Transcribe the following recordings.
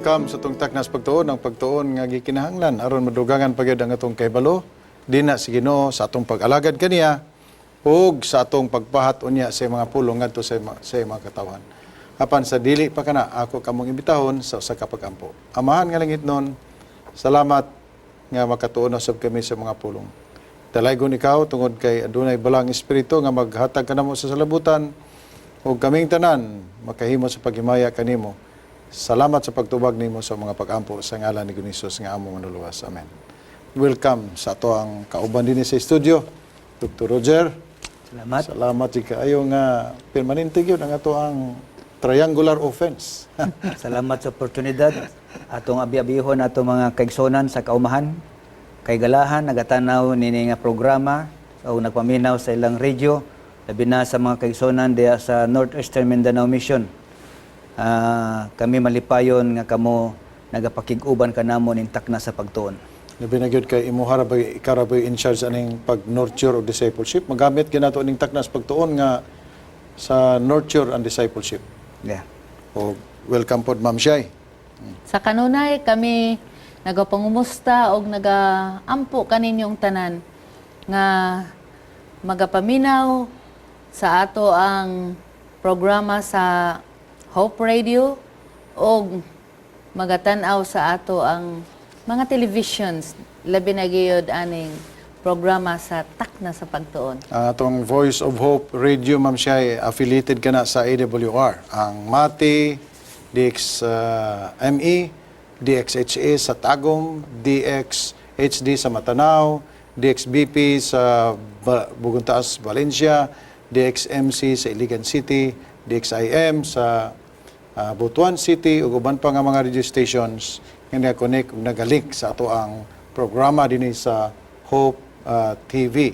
Welcome sa atong Taknas Pagtuon, ang pagtuon nga gikinahanglan aron madugangan pa gyud ang atong kahibalo dinha sa Ginoo, sa atong pag-alagad kaniya ug sa atong pagpahat unya sa mga pulong ngadto sa mga katawhan. Apan sa dili pa kana, ako kamong imbitahon sa usa ka pag-ampo. Amahan nga langitnon, salamat nga makatuon na sab kami sa mga pulong. Dalaygon ikaw tungod kay adunay Balaang Espiritu nga maghatag kanamo sa salabutan ug kaming tanan makahimo sa paghimaya kanimo. Salamat sa pagtubag nimo sa mga pag-ampo, sa ngalan ni Jesus nga among Manluluwas. Amen. Welcome sa atoang kauban dinhi sa studio, Dr. Roger. Salamat. Salamat jud kaayo nga permanente gyud ang atoang triangular offense. Salamat sa oportunidad. Atong abi-abihon atong mga kaigsonan sa kaumahan. Kay galahan nagatanaw nini nga programa o nagpaminaw sa ilang radio, labi na sa mga kaigsonan diya sa Northeastern Mindanao Mission. Kami malipayon nga kamo nagapakig-uban kanamo ning Takna sa Pagtuon. Labi na gyud kay imuha ra ba, ikaw ra ba in charge aning pag-nurture og discipleship. Magamit gyud nato ning Taknas Pagtuon nga sa nurture and discipleship. O welcome pod, Ma'am Shai. Sa kanunay kami nagapangumusta og nagaampo kaninyong tanan nga magapaminaw sa ato ang programa sa Hope Radio og magatan-aw sa ato ang mga televisions, labi na gayud aning programa sa Takna sa Pagtuon. Ang atong Voice of Hope Radio, Ma'am Shai, affiliated ka na sa AWR. Ang MATI, DXME, DXHA sa Tagum, DXHD sa Matanao, DXBP sa Bugong Taas, Valencia, DXMC sa Iligan City, DXIM sa Butuan City, ug uban pa nga mga radio stations nga nag-connect ug nagalink sa atoang programa dinhi sa Hope TV.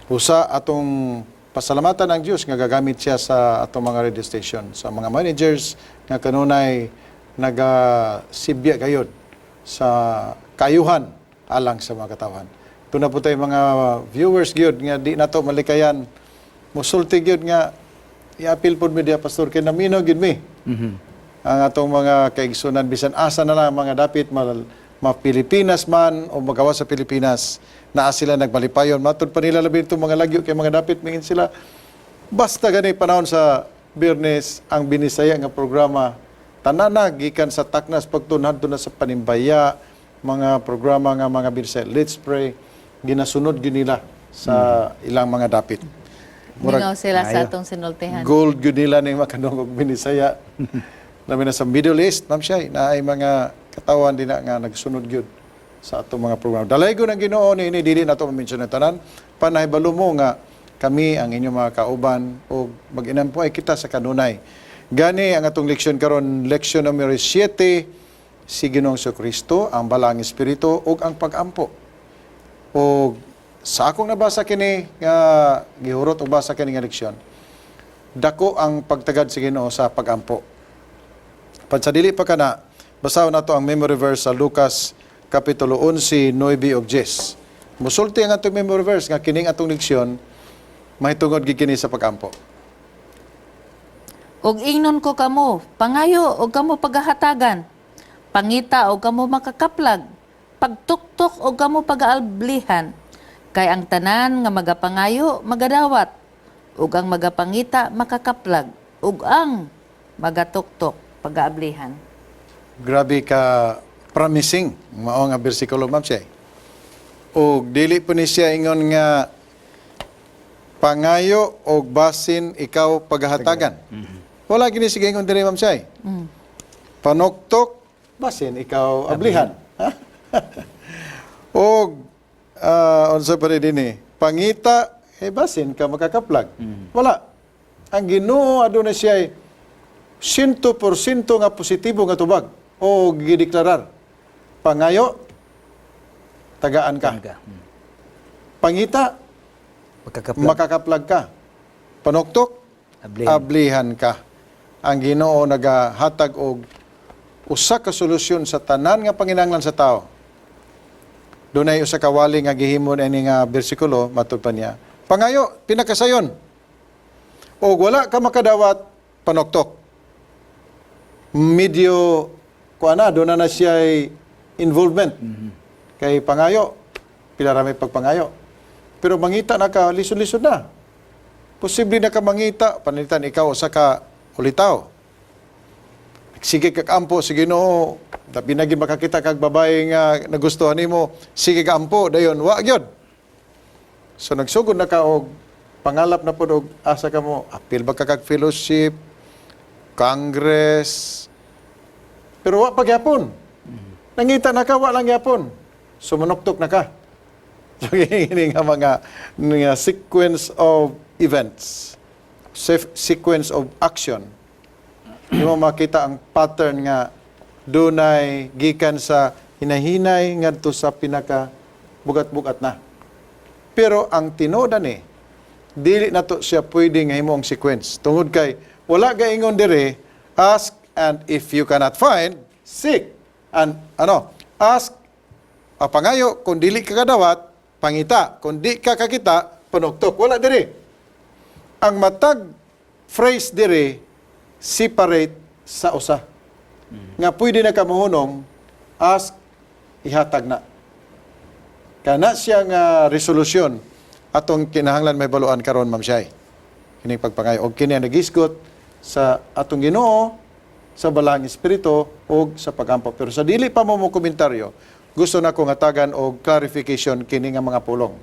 Usa atong pasalamatan ang Dios nga gagamit siya sa atong mga radio station, sa mga managers nga kanunay nagasibya gayod sa kayuhan alang sa mga katawhan. Tuna po tayo mga viewers gyud nga di nato malikayan, musulti gyud nga iapil pod mi diha, Pastor, kay naminaw gyud mi. Ang atong mga kaigsunan bisan asa na lang mga dapit mal, ma Pilipinas man o magawa sa Pilipinas, naa sila nagmalipayon matud pa nila, labi itong mga lagyo kay mga dapit, mingin sila basta gani panahon sa Biyernes ang Binisaya nga programa, tanan na gikan sa Taknas Pagtuon na sa Panimbaya, mga programa nga mga Binisaya, Let's Pray, ginasunod gyud nila sa ilang mga dapit. Murag Mingaw sila sa Maayo. atong sinultihan. Gold gyud nila ning makadungog Binisaya. Labi na sa Middle East, Ma'am Shai, na ay mga katawan din na nga nagsunod gyud sa atong mga programa. Dalaygon ang Ginoo niini, dili nato ma-mention ang tanan. Panahibalo mo nga kami ang inyong mga kauban ug mag-inampo ay kita sa kanunay. Gani ang atong leksyon karon, leksyon numero 7, si Ginoong Kristo, ang Balaang Espiritu ug ang pag-ampo. O sa akong nabasa kini nga gihurot og basa kini nga leksyon, dako ang pagtagad sa Ginoo sa pagampo. Pan sa dili pa kana, basahon nato ang memory verse sa Lucas kapitulo 11, 9 ug 10. Musulti ang atong memory verse nga kining atong leksyon mahitungod gid kini sa pagampo. Ug ingnon ko kamo, pangayo og kamo pagahatagan. Pangita og kamo makakaplag. Pagtuktok og kamo pagaalblihan. Kay ang tanan nga magapangayo magadawat, ug ang magapangita makakaplag, ug ang magatuktok pagaablihan. Grabe ka promising mao nga bersikulo, Ma'am Shay. Ug dili po ni siya ingon nga pangayo og basin ikaw paghahatagan. Wala gini sige ingon diri, Ma'am Shay. Panuktok basin ikaw ablihan. Og unsa pa rin dinhi? Pangita eh basin ka makakaplag. Wala. Ang Ginoo aduna siya 100% nga positibo nga tubag o gideklarar. Pangayo, tagaan ka. Ka. Pangita, Pagkakaplag. Makakaplag ka. Panuktok, Ablihan. Ablihan ka. Ang Ginoo nagahatag og usa ka solusyon sa tanan nga panginahanglan sa tao. Dunay usa ka wali nga gihimo ani nga bersikulo, matud pa niya. Pangayo, pinakasayon. Og wala ka makadawat, panuktok. Medyo Kuha na, doon na na siya involvement. Kay pangayo, pila ra may pagpangayo. Pero mangita na ka, lisod-lisod na. Posible na ka mangita, panalitan ikaw usa ka ulitaw. Sige kag ampo, sige no, labi na gyud makakita kag babae nga nagustuhan nimo, sige ka ampo, dayon wa gyud. So nagsugod na ka og pangalap na pud og asa ka mo, apil ba ka kag fellowship, congress, pero wa pa gyapon. Nangita na ka, wa lang gyapon. So manuktok na ka. So ini nga mga nga sequence of events, sequence of action. Di mo makita ang pattern nga dunay gikan sa hinahinay ngadto sa pinaka bugat-bugat na. Pero ang tinuod ni, dili na to siya pwede nga himo ang sequence. Tungod kay wala gaingon dire, "Ask and if you cannot find, seek." And ano, ask, pangayo, kung dili ka kadawat, pangita. Kung di ka kakita, panuktok. Wala dire. Ang matag phrase dire, separate sa usa. Nga pwede na ka mohunong, ask, ihatag na. Kana siya nga resolusyon atong kinahanglan may baluan karon, Ma'am Shai. Kining pagpangayo og kini ang nagisgot sa atong Ginoo sa Balaang Espiritu ug sa pagampo. Pero sa dili pa mo komentaryo, gusto na ko hatagan og clarification kini nga mga pulong.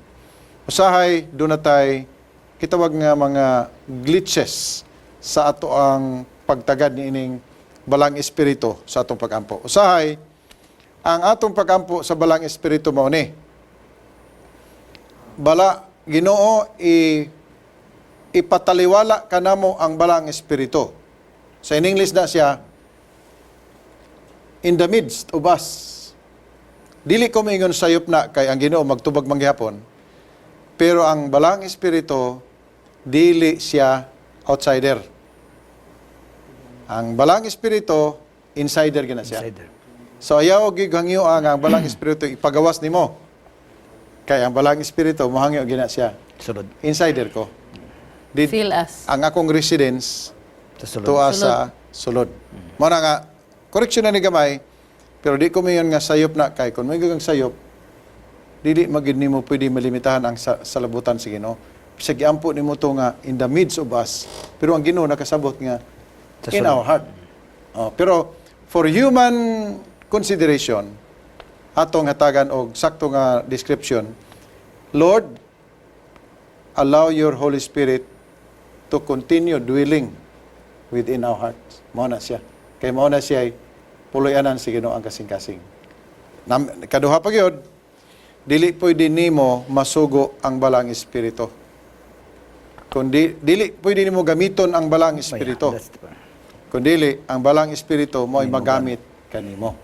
Usahay duna tay kitawag nga mga glitches sa ato ang pagtagad niining Balaang Espiritu sa atong pagampo. Usahay, ang atong pagampo sa Balaang Espiritu mao ni. Bala Ginoo, ipataliwala kanamo ang Balaang Espiritu. Sa in English na siya, "in the midst of us." Dili ko maingon sayop na kay ang Ginoo magtubag manggihapon. Pero ang Balaang Espiritu, dili siya outsider. Ang Balaang Espiritu, insider gina siya. Insider. So ayaw gyud hangyo ang Balaang Espiritu ipagawas nimo. Kay ang Balaang Espiritu mohangyo gina siya. Sulod. Insider ko. Fill us. Ang akong residence Sa sulod. tuwa sa sulod. Mao na nga correction na ni gamay, pero di ko mayon nga sayop na, kay kung may kang sayop, dili magid nimo pwede malimitahan ang salabutan sa Ginoo. Sa giampo nimo to nga "in the midst of us," pero ang Ginoo nakasabot nga Sa in sulod. Our heart. Oh, pero for human consideration, atong hatagan og sakto nga description, "Lord, allow your Holy Spirit to continue dwelling within our hearts." Mao na siya. Kay mao na siya puloy-anan si Ginoo ang kasing-kasing. Kaduha pa gyud, dili pwede nimo masugo ang Balaang Espiritu. Kung dili pwede nimo gamiton ang Balaang Espiritu. That's the- Kung dili, ang Balaang Espiritu mo ay magamit kanimo.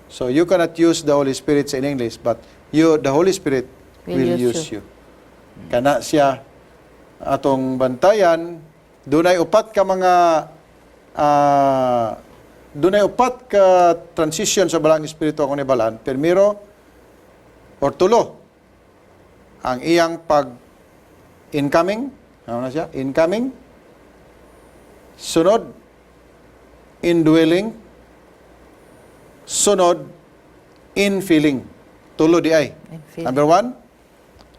So you cannot use the Holy Spirit in English, but you, the Holy Spirit will use you. Kana siya atong bantayan, dunay upat ka transition sa Balaang Espiritu ako nibalan. Primero, or tulo, ang iyang pag incoming, ano na siya? Incoming. Sunod, indwelling. Sunod, infilling. Tulo di ay. Infilling. Number one,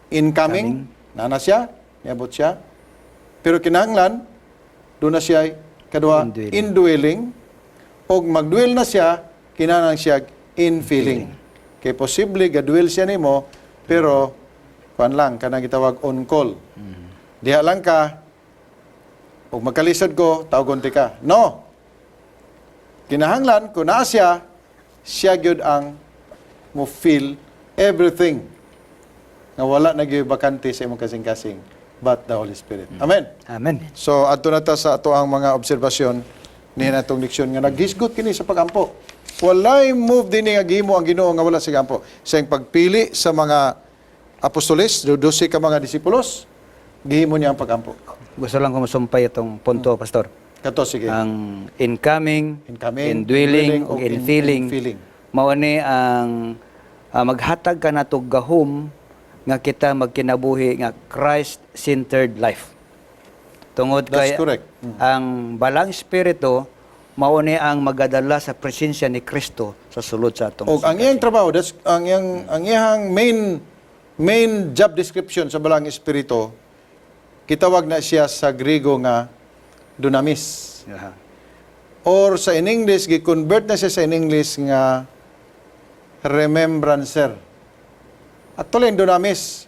incoming. Nana siya, niabot siya. Pero kinahanglan, doon na siya, kadua, indwelling. Indwelling. Og magdwell na siya, kinahanglan siya infilling. Kay posible, gadwell siya nimo, pero kuan lang, kanang gitawag on call. Diha lang ka, ug magkalisod ko, tawgon ti ka. No. Kinahanglan, kung naa siya, siya gyud ang mo feel everything nga wala na gyud bakante sa imong kasing-kasing but the Holy Spirit. Amen. Amen. So adto na ta sa ato ang mga obserbasyon ni natong leksyon nga naghisgot kini sa pagampo. Walay move dinhi nga gihimo ang Ginoo nga wala sa gampo. Sa iyang pagpili sa mga apostoles, 12 ka mga disipulos, gihimo niya ang pagampo. Gusto lang ko musumpay itong punto, Pastor. Kato, sige. Ang incoming, Incoming, indwelling, indwelling, ug ug infilling. infilling. Mao ni ang maghatag ka nato gahom nga kita magkinabuhi nga Christ-centered life. Tungod That's kay correct. Ang Balaang Espiritu Mao ni ang magadala sa presensya ni Kristo sa sulod sa atong Og ang iyang trabaho, that's ang iyang main main job description sa Balaang Espiritu, gitawag na siya sa Griego nga dunamis. Or sa in English, gi-convert na siya sa in English nga remembrancer. Actually, ang dunamis,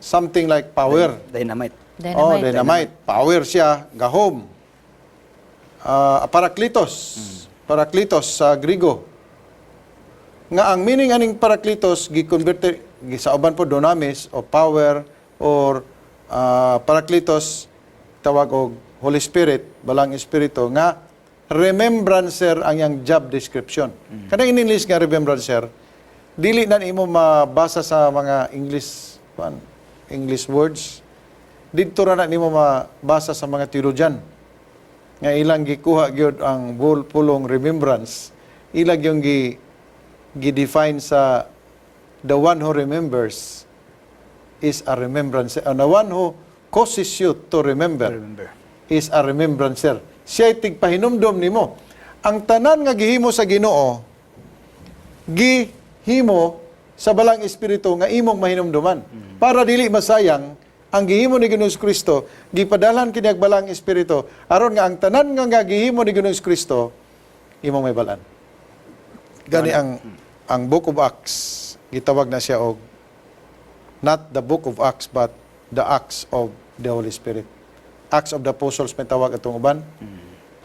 something like power. Dynamite. Dynamite. Oh, dynamite. Power siya, gahom. Parakletos. Parakletos sa Grigo. Nga ang meaning aning parakletos gi-convert sa uban po dunamis o power or parakletos, tawag og Holy Spirit, Balaang Espiritu nga remembrancer ang iyang job description. Kanang in English nga remembrancer, dili na imo mabasa sa mga English kuan, English words. Didto ra na nimo mabasa sa mga theologian nga ilang gikuha gyud ang pulong remembrance, ilang yung gi-define sa the one who remembers is a remembrancer and the one who causes you to remember, Remember. is a remembrancer. Siya tigpahinumdom nimo. Ang tanan nga gihimo sa Ginoo, gihimo sa Balaang Espiritu nga imong mahinumduman. Para dili masayang ang gihimo ni Ginoong Kristo, gipadalhan kini ang Balaang Espiritu aron nga ang tanan nga gihimo ni Ginoong Kristo imong mahibalaan. Gani ang Book of Acts, gitawag na siya og not the Book of Acts but the Acts of the Holy Spirit. Acts of the Apostles may tawag atong uban.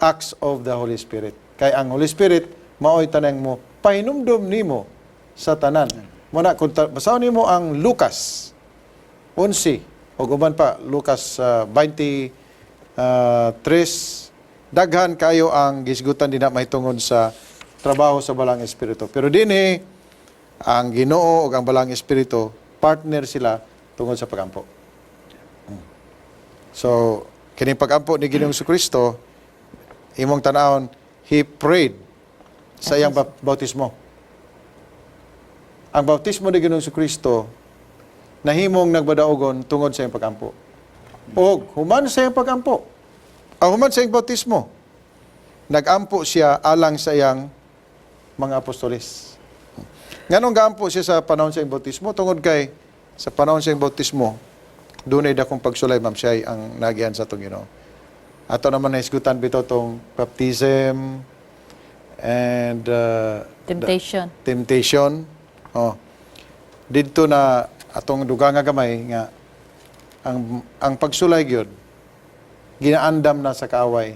Acts of the Holy Spirit. Kay ang Holy Spirit maoy tanang mo pahinumdom nimo sa tanan. Muna kung basahon nimo ang Lucas 11 ug uban pa Lucas 23, daghan kayo ang gisgutan dinha mahitungod sa trabaho sa Balaang Espiritu. Pero dinhi ang Ginoo ug ang Balaang Espiritu, partner sila tungod sa pagampo. So, kining pagampo ni Ginoong Kristo, imong tanawon, he prayed sa iyang bautismo. Ang bautismo ni Ginoong Kristo nahimong nagbadaogon tungod sa iyang pagampo. Og human sa iyang pagampo, ang human sa iyang bautismo, nagampo siya alang sa iyang mga apostoles. Nganong gaampo siya sa panahon sa iyang bautismo? Tungod kay sa panahon sa iyang bautismo, dunay dakong pagsulay, ma'am, siya ang nagian sa atong Ginoo. Ato naman nahisgutan bitaw tong baptism and Temptation. Temptation. Oh. Didto na atong dugang nga gamay nga ang pagsulay gyud ginaandam na sa kaaway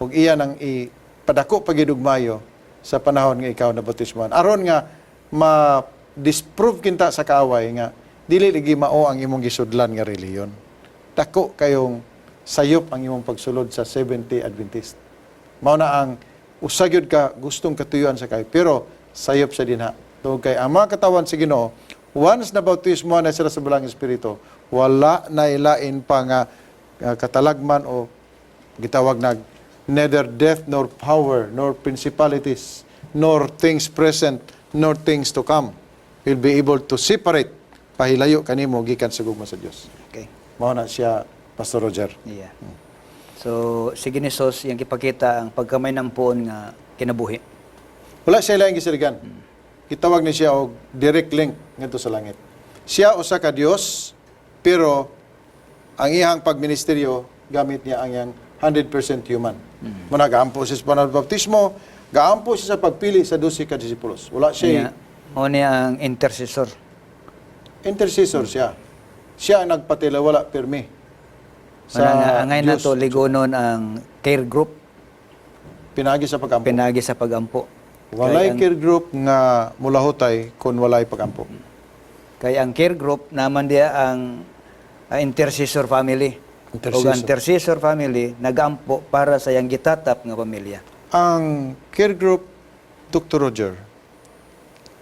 ug iya nang ipadako pa gyud og maayo sa panahon nga ikaw na bautismohan aron nga ma disprove kinta sa kaaway nga dili lagi mao ang imong gisudlan nga relihiyon. Dako kayong sayop ang imong pagsulod sa Seventh-day Adventist. Mao na ang usa gyud ka gustong katuyuan sa kay, pero sayop sa dinha tungod kay ang mga katawan sa Ginoo, once na bautismo na sila sa Balaang Espiritu, wala na ilain pa nga katalagman o gitawag nag neither death nor power nor principalities nor things present nor things to come will be able to separate, pahilayo kanimo gikan sa gugma sa Dios. Mao na siya, Pastor Roger. Yeah. So, sige ni Sos, yung ipakita ang pagkamahinampuon nga kinabuhi. Wala siya laing gisaligan. Gitawag ni siya og direct link ngadto sa langit. Siya usa ka Dios, pero ang iyang pagministeryo gamit niya ang iyang 100% human. Muna gaampo siya sa panahon baptismo, gaampo siya sa pagpili sa 12 ka disipulos. Wala siya Niya, mao niya ang intercessor. Intercessor siya. Siya ang nagpatilawala pirmi Sa nga, angay Diyos. nato ligonon ang care group Pinagi sa pagampo. Pinagi sa pagampo. Walay care group nga mulahutay kung walay pagampo. Kay ang care group naman diya ang intercessor family. Intercessor. Ug ang intercessor family nagampo para sa iyang gitatap nga pamilya. Ang care group, Dr. Roger,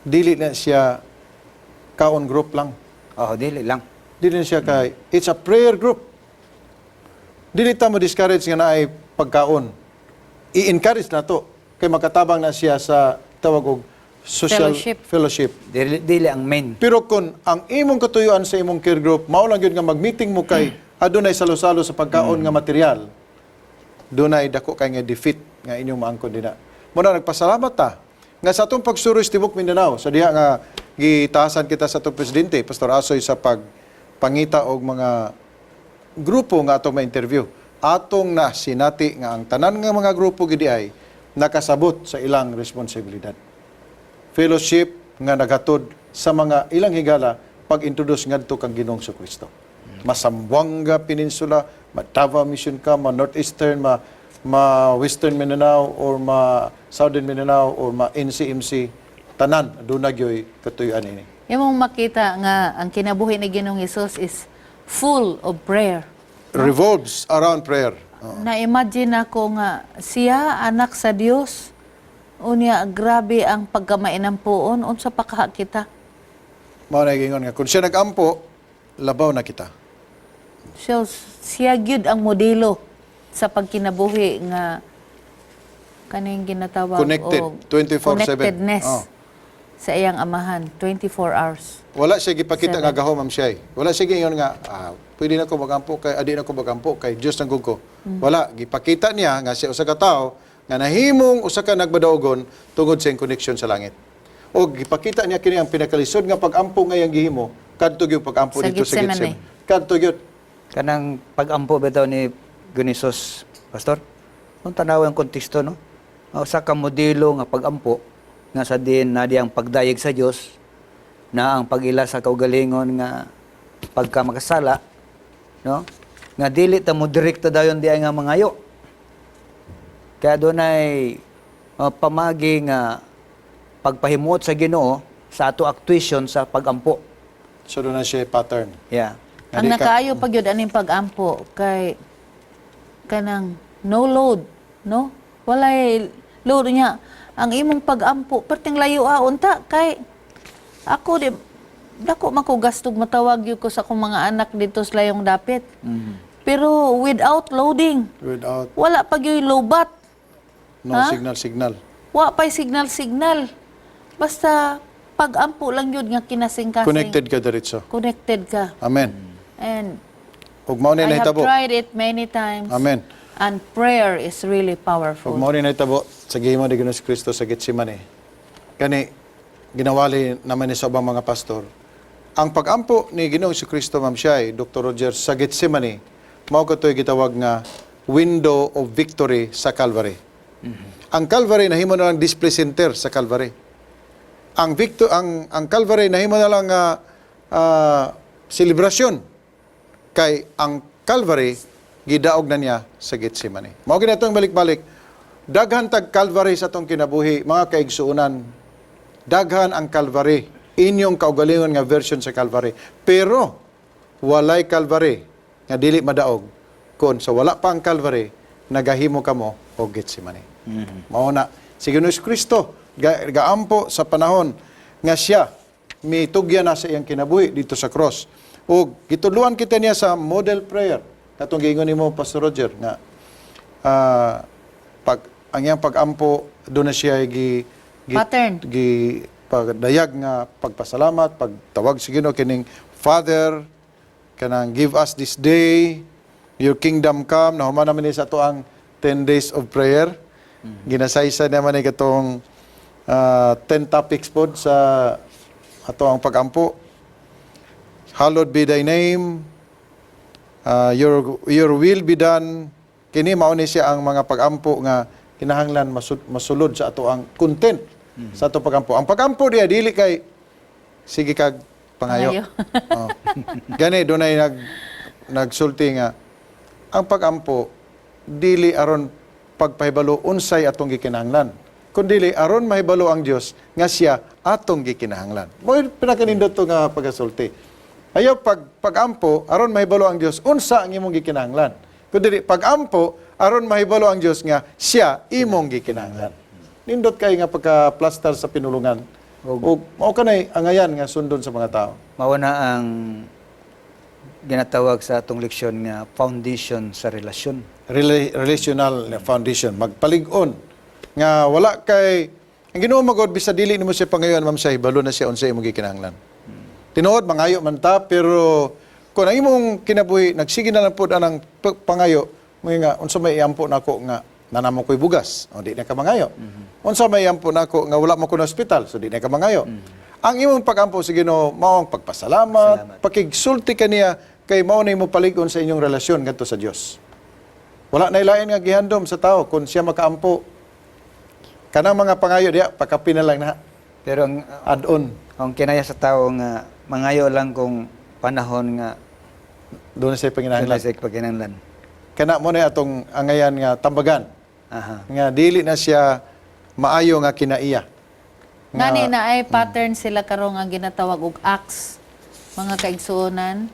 dili na siya kaon group lang. Oh, dili lang. Dili na siya kay, it's a prayer group. Dili ta mo discourage nga naay pagkaon. I-encourage na to kay makatabang na siya sa tawag og social Fellowship. Fellowship. Dili, dili ang main. Pero kung ang imong katuyuan sa imong care group, mao lang gyud nga mag-meeting mo kay adunay salo-salo sa pagkaon nga material. Dunay dako kay nga defeat nga inyong maangkon dina. Muna nagpasalamat ta nga sa atong pagsuroy sa tibok Mindanao sa diha nga gitahasan kita sa atong presidente, Pastor Asoy, sa pagpangita og mga grupo nga atong ma-interview. Atong na sinati nga ang tanan nga mga grupo gidi ay nakasabot sa ilang responsibilidad. Fellowship nga naghatod sa mga ilang higala pag-introduce ngadto kang Ginoong Kristo. Ma Zamboanga Peninsula, ma Davao Mission ka, ma Northeastern, ma Western Mindanao or ma Southern Mindanao or ma NCMC, tanan aduna gyoy katuyuan ini. Imong makita nga ang kinabuhi ni Ginoong Hesus is full of prayer. Revolves around prayer. Oh. Na-imagine ako nga siya anak sa Dios. Unya, grabe ang pagkamainampuon, unsa pa kaha kita. Mao na gingon nga kung siya nagampo, labaw na kita. So siya gyud ang modelo sa pagkinabuhi nga kaning ginatawag Connected, og 24/7. connectedness Oh. sa iyang amahan 24 hours. Wala siya gipakita Seven. nga gahom, ma'am siya. Wala siya giingon nga pwede na ko magampo kay adi na ko magampo kay Dios nang ko. Wala gipakita niya nga siya usa ka tawo nga nahimong usa ka nagbadaugon tungod sa iyang connection sa langit. O gipakita niya kini ang pinakalisod nga pagampo nga iyang gihimo kadto gyud pagampo Sa dito sa Gethsemane. Gethsemane. Kadto gyud. Kanang pag-ampo bitaw ni Gunisos, Pastor. Kung tanaw ang konteksto, no? Usa ka modelo nga pag-ampo nga sa diin na di ang pagdayeg sa Dios, na ang pag-ila sa kaugalingon nga pagka makasala, no? Nga dili ta mo direkta dayon di ay nga mangayo. Kaya dunay pamagi nga pagpahimuot sa Ginoo sa ato actuation sa pagampo. So doon na siya pattern. Yeah. Nga Ang di ka- nakaayo pa gyud aning pag-ampo kay kanang no load, no? Walay load niya. Ang imong pag-ampo perting layo unta kay ako di dako man ko gastog matawag gyud ko sa akong mga anak dito sa layong dapit. Pero without loading, Without wala pa gyud lowbat. no Ha? signal signal. Wa pa'y signal signal. Basta pag-ampo lang yun nga kinasing-kasing. Connected ka diretso. Connected ka. Amen. And Ug mao ni I have nahitabo. tried it many times. Amen. And prayer is really Ug powerful. mao ni nahitabo sa gihimo ni Ginoong Kristo sa Gethsemane. Kani ginawali naman ni sa ubang mga pastor. Ang pagampo ni Ginoong Kristo, Ma'am Shai, Dr. Rogers, sa Gethsemane, mao katoy gitawag nga window of victory sa Calvary. Ang Calvary nahimo na lang display center sa Calvary. Ang victor ang Calvary nahimo na lang selebrasyon kay ang Calvary gidaog na niya sa Gethsemane. Mao gid atong balik-balik. Daghan tag Calvary sa atong kinabuhi, mga kaigsuonan. Daghan ang Calvary, inyong kaugalingon nga version sa Calvary. Pero walay Calvary nga dili madaog kon sa wala pa ang Calvary nagahimo kamo og Gethsemane. Mao na si Ginoong Kristo gaampo sa panahon nga siya mitugyan na sa iyang kinabuhi dito sa cross. Ug gitudluan kita niya sa model prayer. Katong giingon nimo, Pastor Roger, nga pag ang iyang pagampo doon na siya gi Pattern. Gi pagdayag nga pagpasalamat, pagtawag sa Ginoo kining Father, kanang "Give us this day, your kingdom come." Nahuman naman ni sa ato ang 10 days of prayer. Ginasaysa naman ni katong 10 topics pod sa ato ang pagampo. "Hallowed be thy name, your will be done." Kini mao ni siya ang mga pagampo nga kinahanglan masulod sa ato ang content sa ato pagampo. Ang pagampo diya dili kay sige kag pangayo. Pangayo. Oh. Gani dunay nagsulti nga ang pagampo dili aron pagpahibalo unsay atong gikinahanglan, kundili aron mahibalo ang Dios nga siya atong gikinahanglan. Mo pinakanindot to nga pagasulti. Ayaw pagampo aron mahibalo ang Dios unsa ang imong gikinahanglan, kundili pagampo aron mahibalo ang Dios nga siya imong gikinahanglan. Nindot kay nga pagka-plaster sa pinulungan. Ug mao kanay angayan nga sundon sa mga tao. Mao na ang ginatawag sa atong leksyon nga foundation sa relasyon. Relational foundation, magpalig-on nga wala kay ang Ginoo magod bisa dili nimo siya pangayon, ma'am, sa hibalo na siya unsa imong gikinahanglan. Tinuod mangayo man ta, pero kung ang imong kinabuhi nagsige na lang pod anang pangayo, Mga nga unsa may iampo nako nga naa man ko'y bugas, o di na ka mangayo. Unsa may iampo nako nga wala man ko na ospital, so di na ka mangayo. Ang imong pagampo sa Ginoo mao ang pagpasalamat, pakigsulti kaniya kay mao na imo palig-on sa inyong relasyon ngadto sa Dios. Wala na ilain nga gihandom sa tao kung siya makaampo. Kanang mga pangayo diya, pakapi na lang na Pero ang add-on. ang kinaya sa tao nga mangayo lang kung panahon nga Doon na siya panginahanglan. sa pagkinahanglan. Kana mo na atong angayan nga tambagan. Nga dili na siya maayo nga kinaiya. Ngani na ay pattern sila karon nga ginatawag og acts, mga kaigsuonan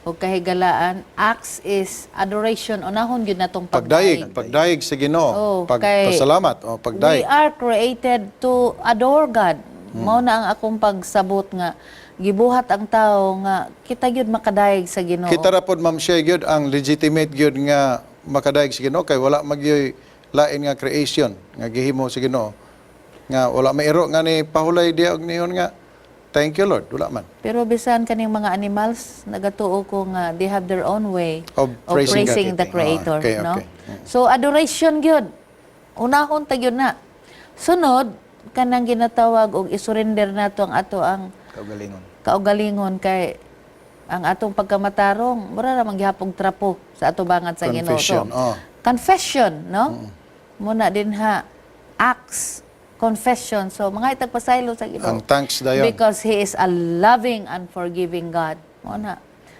o kahigalaan. Acts is adoration. Unahon gyud natong Pagdayeg, pagdayeg. pagdayeg sa Ginoo, Oh, kay pagpasalamat, o we pagdayeg. are created to adore God. Mao na ang akong pagsabot nga gibuhat ang tao nga kita gyud makadayeg sa Ginoo. Kita ra pod, Ma'am Shea, gyud ang legitimate gyud nga makadayeg sa Ginoo kay wala magyoy lain nga creation nga gihimo sa Ginoo. Nga wala mairo nga ni pahulay diya og niyon nga "Thank you, Lord," wala man. Pero bisan kaning mga animals, nagatuo ko nga they have their own way of praising praising God. the Creator, Ah, okay, no? okay. So adoration gyud. Unahon ta gyud na. Sunod kanang ginatawag og isurrender nato ang ato ang Kaugalingon. Kaugalingon kay ang atong pagkamatarong mura ra man gihapong trapo sa atubangan sa Ginoo. Confession, So, oh. confession, no? Muna din ha acts confession. So mga itagpasaylo sa Ginoo. Ang thanks dayon. Because He is a loving and forgiving God. Mo na.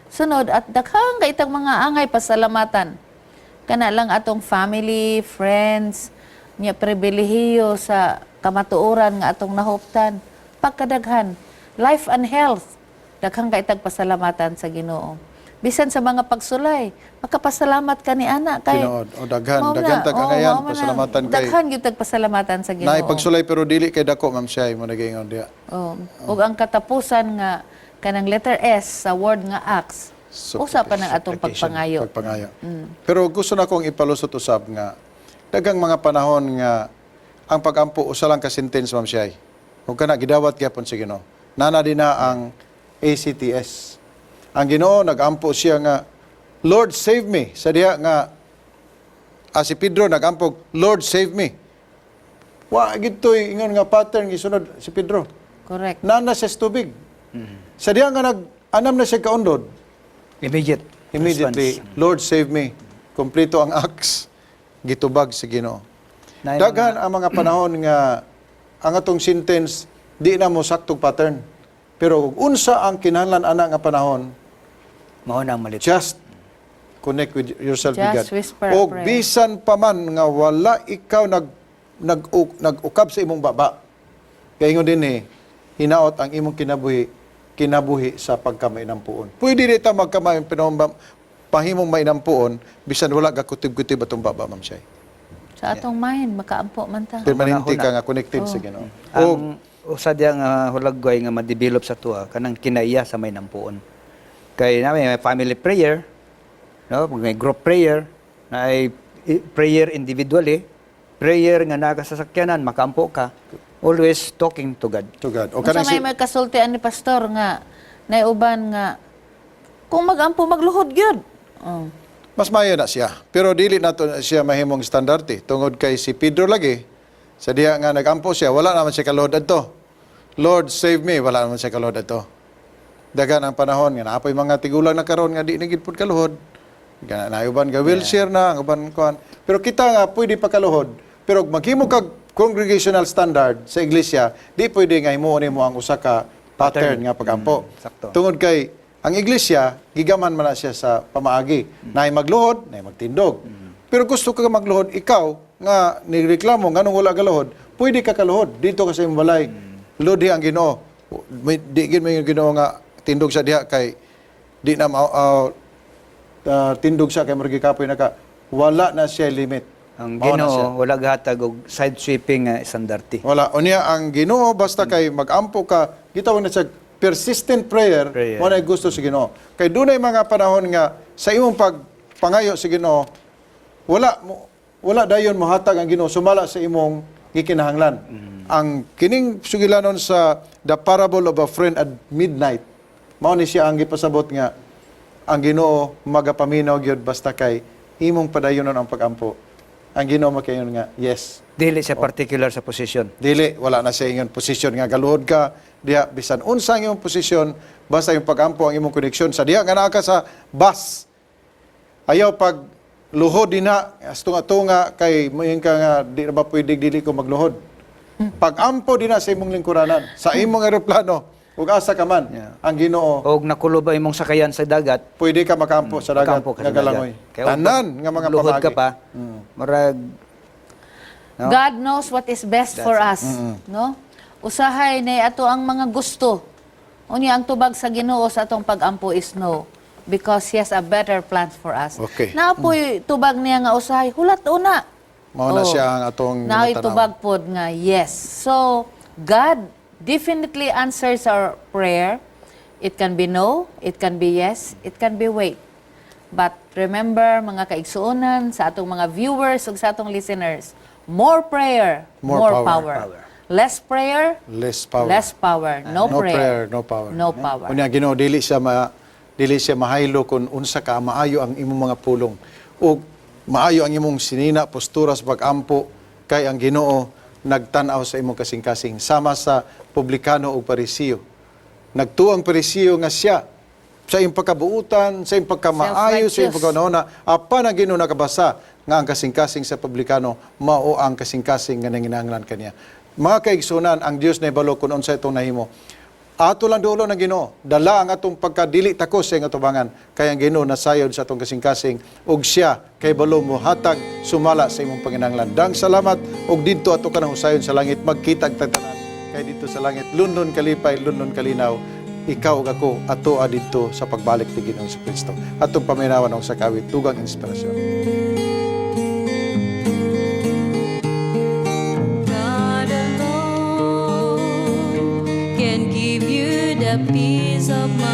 Sunod at daghang kay itang mga angay pasalamatan. Kana lang atong family, friends, nya pribilehiyo sa kamatuoran nga atong nahuptan. Pagkadaghan, life and health, daghang kay itag pasalamatan sa Ginoo. Bisan sa mga pagsulay, makapasalamat ka ni ana kay Tinuod. O, daghan, Mao na, daghan tag oo, angayan, mao man na. pasalamatan kay Daghan gyud tag pasalamatan sa Ginoo. Naay pagsulay pero dili kay dako, Ma'am Shea, mo nagaingon diha. Oh, ug ang katapusan nga kanang letter S sa word nga acts, usa pa ng atong pagpangayo. Pagpangayo. Pero gusto na kong ipalusot usab nga daghang mga panahon nga ang pagampo usa lang ka sentence, Ma'am Shai. Ug kana gidawat gyapon sa Ginoo. Nana din na ang ACTS. Ang Ginoo nagampo siya nga, "Lord, save me." Sa diha nga si Pedro nagampo, "Lord, save me." Wa gitoy ingon nga pattern gisunod si Pedro. Correct. Nana siya sa tubig. Sa diha nga nag anam na siya kaundod, Immediate immediately, response. "Lord, save me." Kompleto ang acts. Gitubag sa Ginoo. Naay Daghan ang mga panahon nga ang atong sentence di na mo saktog pattern. Pero kung unsa ang kinahanglan ana nga panahon, Mao na ang malit. Just connect with yourself with Just God. whisper a Og prayer. bisan pa man nga wala ikaw nag nag nag-ukab sa imong baba. Kay ingon din eh, hinaot ang imong kinabuhi kinabuhi sa pagkamainampuon. Pwede di ta magkamay pahimong mainampuon bisan wala gakutib-kutib atong baba, Ma'am Shay. Sa atong mind makaampo man ta. Permanente Manahuna. ka nga connected sa Ginoo. Og Ang usa diya nga hulagway nga ma-develop sa tuwa kanang kinaiya sa may nampuon. Kay na may family prayer, no, may group prayer, na ay prayer individually, prayer nga naa ka sa sakyanan, makampo ka, always talking to God. To God. O Unsa kanang may may kasultian ni pastor nga naiuban nga kung magampo magluhod gyud. Oh. Mas maayo na siya. Pero dili nato na siya mahimong standarte. Tungod kay si Pedro lagi, sa diha nga nagampo siya, wala naman siya kaluhod adto. "Lord, save me," wala naman siya kaluhod adto. Dagan ang panahon nga naapoy mga tigulang na karon nga di na gid pud kaluhod. Nga na uban ga wheelchair na, ang uban kuan. Pero kita nga pwede pa kaluhod. Pero maghimo kag congregational standard sa iglesia, di pwede nga himuon nimo ang usa ka pattern nga pagampo. Sakto. Tungod kay ang iglesia, gigaman man na siya sa pamaagi. Naay magluhod, naay magtindog. Pero gusto ka magluhod, ikaw nga nireklamo nganong wala kaluhod, pwede ka kaluhod dito ka sa imong balay. Lodi ang Ginoo. Di gid may Ginoo nga tindog sa diha kay di na tindog sa kay murag kapoy na ka. Wala na siya limit. Ang Mao na siya. Ginoo wala gahatag og side sweeping nga estandarte. Wala. Unya ang Ginoo basta kay magampo ka, gitawag na siya persistent prayer, Prayer. mo na gusto sa Ginoo. Kay dunay mga panahon nga sa imong pagpangayo sa Ginoo, wala mo wala dayon mohatag ang Ginoo sumala sa imong gikinahanglan. Ang kining sugilanon sa the parable of a friend at midnight, mao ni siya ang gipasabot nga ang Ginoo magapaminaw gyud basta kay Imong padayonon ang pagampo. Ang Ginoo makaingon nga, "Yes." Dili siya particular sa posisyon. Dili, wala na siya ingon posisyon nga galuhod ka diha, bisan unsa ang imong posisyon, basta yung pagampo ang imong koneksyon sa diha nga naa ka sa bus. Ayaw pag luhod dinha, tunga-tunga kay moingon ka nga di na ba pwede dili ko magluhod. Pag-ampo dinha sa imong lingkuranan, sa imong eroplano, ug asa ka man, ang Ginoo Og nakulo ba imong sakayan sa dagat, pwede ka makaampo sa dagat makampo ka nga sa galangoy. dagat. Kaya Tanan nga mga luhod ka pamagi. pa, murag no? God knows what is best for us, no? Usahay na ato ang mga gusto. Unya ang tubag sa Ginoo sa atong pagampo is no because he has a better plan for us. Naa poy tubag niya nga usahay hulat una. Mao na siya ang atong Naoy ginatanaw. tubag pod nga yes. So God definitely answers our prayer. It can be no, it can be yes, it can be wait. But remember, mga kaigsuonan, sa atong mga viewers ug sa atong listeners, more prayer, more more, power. power. Less prayer, Less power. less power. No, No prayer, prayer, no power. No power. Unya Ginoo dili siya mahaylo kung unsa ka maayo ang imong mga pulong ug maayo ang imong sinina, postura sa pag-ampo, kay ang Ginoo nagtan-aw sa imong kasing-kasing, sama sa publikano ug Parisiyo. Nagtuo ang Parisiyo nga siya sa iyong pagkabuutan, sa iyong pagkamaayo, sa iyong Self-righteous. pagkaunahuna, apan ang Ginoo nakabasa nga ang kasing-kasing sa publikano mao ang kasing-kasing nga nanginahanglan kaniya. Mga kaigsunan, ang Dios na ibalo kung unsa itong nahimo. Ato lang dulo ng Ginoo. Dala ang atong pagkadili takos sa iyang atubangan. Kay ang Ginoo nasayod sa atong kasing-kasing ug siya kay balo mo hatag sumala sa imong panginahanglan. Dang salamat ug didto ato ka nang usayon sa langit magkita ang tanan. Kay didto sa langit lunlun kalipay, lunlun kalinaw. Ikaw ug ako ato didto sa pagbalik ni Ginoong Kristo. Atong paminawan og sa kawit tugang inspirasyon. God alone can give you the peace of mind.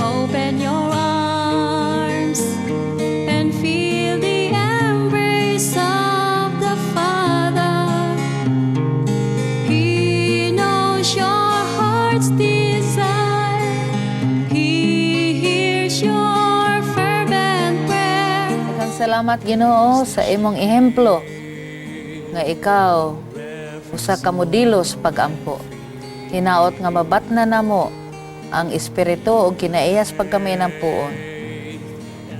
Open your arms and feel the embrace of the Father. He knows your heart's desire. He hears your fervent prayer. Daghang salamat, Ginoo, sa imong ehemplo nga ikaw usa ka modelo sa pagampo. Hinaot nga mabatna namo ang espiritu ug kinaiyas pagkaminampuon.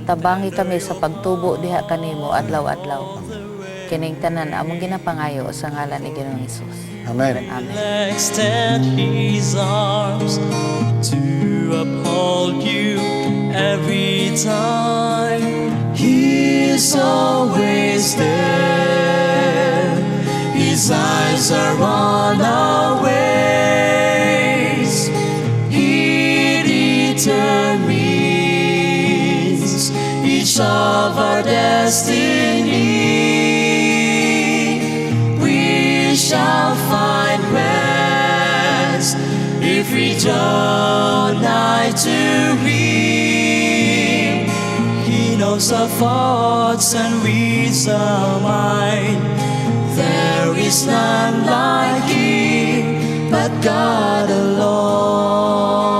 Tabangi kami sa pagtubo diha kanimo adlaw-adlaw. Kining tanan among ginapangayo sa ngalan ni Ginoong Hesus. Amen. Amen. Extend his arms to uphold you every time. He's always there. His eyes are on our ways. He determines each of our destiny. We shall find rest if we draw nigh to Him. He knows our thoughts and reads our mind. There is none like Him but God alone.